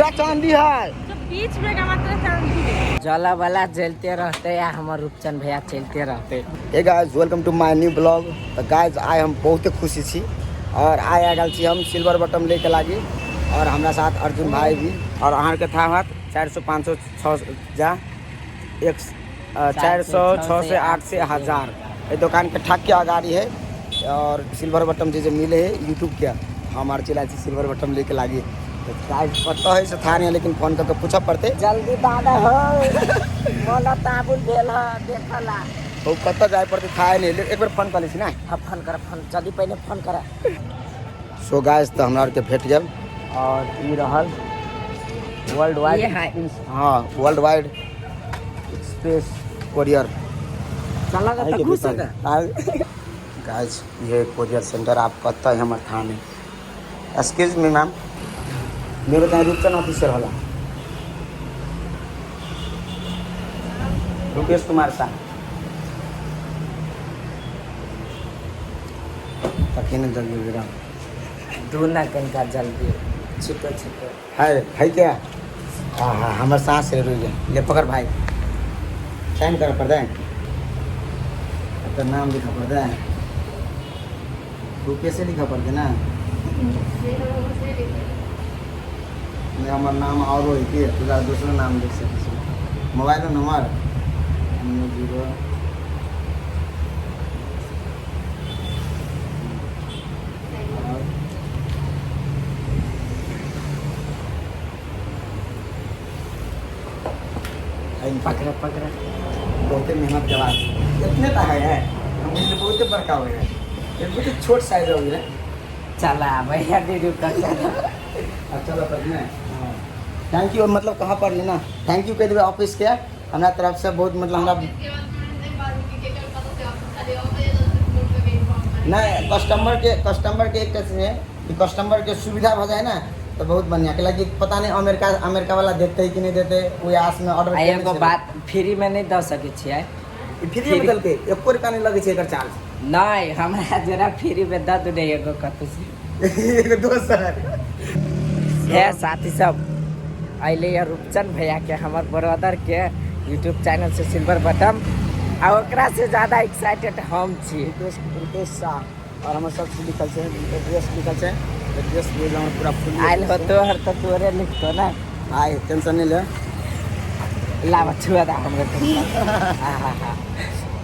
पूरा चांदी है। जो बीच में का मात्र चांदी है। जला वाला जलते रहते या हमर रूपचंद भैया चलते रहते। Hey guys, welcome to my new blog. तऽ गाइज आइ हम बहुते खुशी छी और आइ आ गेल छी हम सिल्वर बटन लैके लागी और हमरा साथ अर्जुन भाई भी। और अहाँके था होत 400 500 600 जा एक 400 600 800 1000। एहि दोकान के ठाक के अगाड़ी है और सिल्वर बटन जे जे मिले है यूट्यूब के हम आर चलि आयल छी सिल्वर बटन लैके लागी। तऽ गाइज कतऽ है से था नहीं, लेकिन फोन करके पूछऽ पड़तै। जल्दी दादा हो मोला ताबुल भेल ह देखला। हो कतऽ जाय पड़तै था नहीं, लेकिन एक बेर फोन कऽ लै छी ना। हाँ, फोन कर, फोन जल्दी पहले फोन कर। सो गाइज तऽ हमरा आरके भेट गेल और ई रहल वर्ल्ड वाइड ये है। हाँ, वर्ल्ड वाइड एक्सप्रेस कोरियर। चला एहिके तऽ घुस भीतर। गाइज ये कोरियर सेंटर आप कतऽ है हमर थाने। एक्सक्यूज मी मैम, मेरो चाहिँ रूपचंद ऑफिसर होला, रुपेश कुमार शाह। तखन जल्दी विराम दूना कनिका जल्दी छिटो छिटो है है क्या। हाँ हाँ, हमर साँस रुकि गेल। ले पकड़ भाई, साइन कर पड़तै, तो नाम लिखऽ पड़तै, रुपेशे लिखऽ पड़तै ना। नहीं, हमर नाम और है कि तोरा दोसरो नाम लिख सकै छी। मोबाइल नंबर 0 पकड़ पकड़। बहुते मेहनत के बाद इतने तक है, हम बुझलिए बहुते बड़का हो गए, ये बहुते छोट साइज हो गए। चला भैया दीदी का चला। अब चलो पर ने thank you, मतलब कहाँ पर लेना thank you कह देबै ऑफिस के हमरा तरफ से बहुत, मतलब हमरा नहीं कस्टमर के एक चीज है कि कस्टमर के सुविधा हो जाए ना तो बहुत बढ़िया। कि पता नहीं अमेरिका अमेरिका वाला देते है कि नहीं देते, वही आस में ऑर्डर आ एगो बात फ्री में नहीं दऽ सकै छियै। फ्री में देलकै, एको रुपया नहीं लगै छै एकर चार्ज। नहीं, हमरा जरा फ्री में दऽ दू ने एगो कतौ से। एगो दोसर। हे साथी सब, अइले ये रूपचंद भैया के हमर ब्रदर के यूट्यूब चैनल से सिल्वर बटन, आ ओकरा से ज्यादा एक्साइटेड हम छी। रुपेश शाह और हमर सब चीज लिखल छै, एड्रेस लिखल छै, एड्रेस भी हमर पूरा फुल आयल हो तोहर तऽ तोरे लिखतो ना। आइ टेंशन नहीं ले। लावा छुआ दा हमरे तो।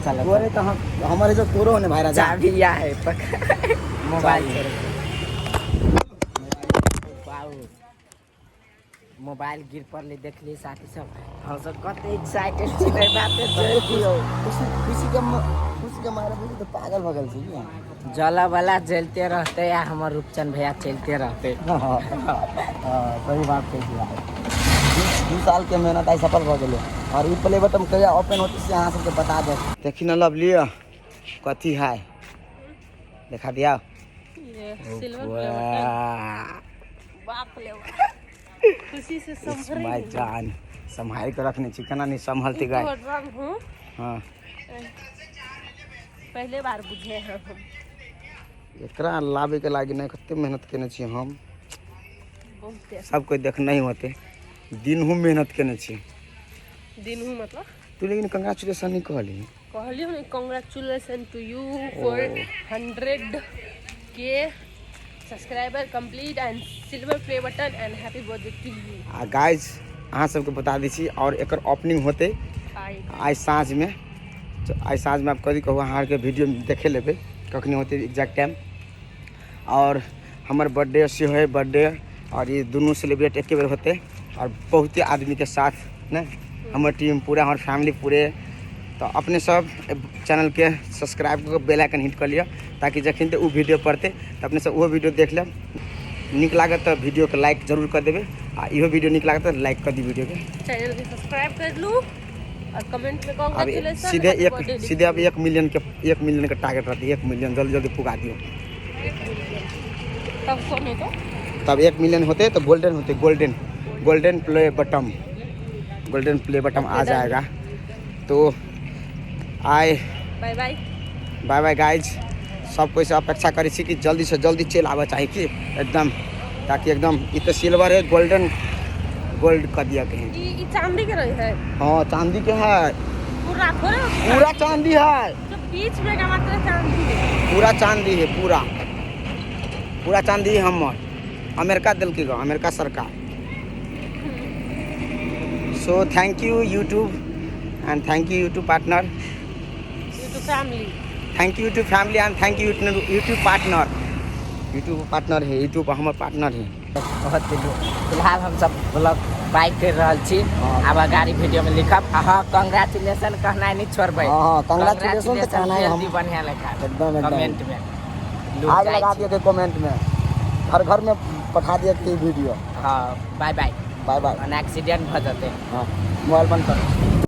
चलो तोरे तो हम हमारे जो तोरो होने भाई राजा। चाबी या है पकड़ मोबाइल छोड़। मोबाइल गिर पड़ले देखली साथी सब, हम सब कते एक्साइटेड छी रे बाते छोड़ दियौ। खुशी खुशी के खुशी के मारे बुझी तो पागल भ गेल छी की। जला वाला जलते रहते या हमर रूपचंद भैया चलते रहते। हाँ, सही बात कहै छी भाई। 2 साल के मेहनत आइ सफल भ गेलै। और ई प्ले बटन कहिया ओपन होतै से अहाँ सबके बता देब। देखी न लवली कथी है, देखा दिया। ये सिल्वर प्ले बटन। बाप रे बाप, खुशी से संभरे माय जान संभाल के रखने छी, केना नहीं संभलती गाय। हूँ। हाँ पहले बार बुझे हैं हम। एकरा लाबे के लागी नहीं कते मेहनत केने छी हम। बहुत सब कोई देख नहीं होते, दिन हूँ मेहनत केने छी। दिन हूँ मतलब तू लेकिन कंग्रेचुलेशन नहीं कहली। कहलियो ने congratulation to you for 100K subscriber complete and silver play button and happy birthday to you. आ गाइज अहाँ सबके बता दै छी और एकर ओपनिंग होतै आइ साँझ में। तो आइ साँझ में आप कथी कहू, अहाँ आरके वीडियो देखे लेबै कखनी होतै एग्जैक्ट टाइम। और हमर बर्थडे सेहो है बर्थडे, और ई दुनू सेलिब्रेट एके बेर होतै और बहुते आदमी के साथ ने हमर टीम पूरा, हमर फैमिली पूरे। तो अपने सब चैनल के सब्सक्राइब कऽ के बेल आइकन हिट कऽ लिअ ताकि जखन तऽ ओ वीडियो पड़तै तऽ अपने सब ओहो वीडियो देख लेब। नीक लागत तऽ वीडियो के लाइक जरूर कऽ देबै आ इहो वीडियो नीक लागत तऽ लाइक कऽ दी वीडियो के। चैनल के सब्सक्राइब कर लू और कमेंट में अब कांग्रेचुलेशन। सीधे एक सीधे अब 1 मिलियन के 1 मिलियन के टारगेट रहतै, 1 मिलियन जल्दी जल्दी पुगा दियौ। तब कौन होतो? तब 1 मिलियन होते तो गोल्डन होते, golden golden play button, golden play button आ जाएगा। तो आए bye bye bye bye guys. सब कोई से अपेक्षा करै छी कि जल्दी से जल्दी चलि आबऽ चाही कि एकदम, ताकि एकदम ई तऽ सिल्वर है, गोल्डन गोल्ड कऽ दिया के है। ई चांदी के रही है। हाँ चांदी के है। पूरा थोड़े पूरा चांदी है। जो बीच में का मात्र चांदी है। पूरा चांदी है, पूरा पूरा चांदी हमर अमेरिका दिलकी गो, अमेरिका सरकार। So thank you YouTube and thank you YouTube partner, YouTube family, thank you YouTube family and thank you YouTube partner. YouTube partner है, यूट्यूब हमर पार्टनर है। बहुत फिलहाल हम सब ब्लॉग बाइक कर रहल छी। आब अगाड़ी वीडियो में लिखब। हाँ कंग्रेचुलेशन कहनाइ नहीं छोड़बै। हाँ, congratulation तऽ कहनाइ हम- जल्दी बढ़िया लिखा एकदम, एकदम। कमेंट में आग लगा दिया के कमेंट में, घर घर में पठा दिया के वीडियो। हाँ बाय बाय। बाय बाय। एक्सीडेंट भऽ जेतै। हाँ मोबाइल बंद करो।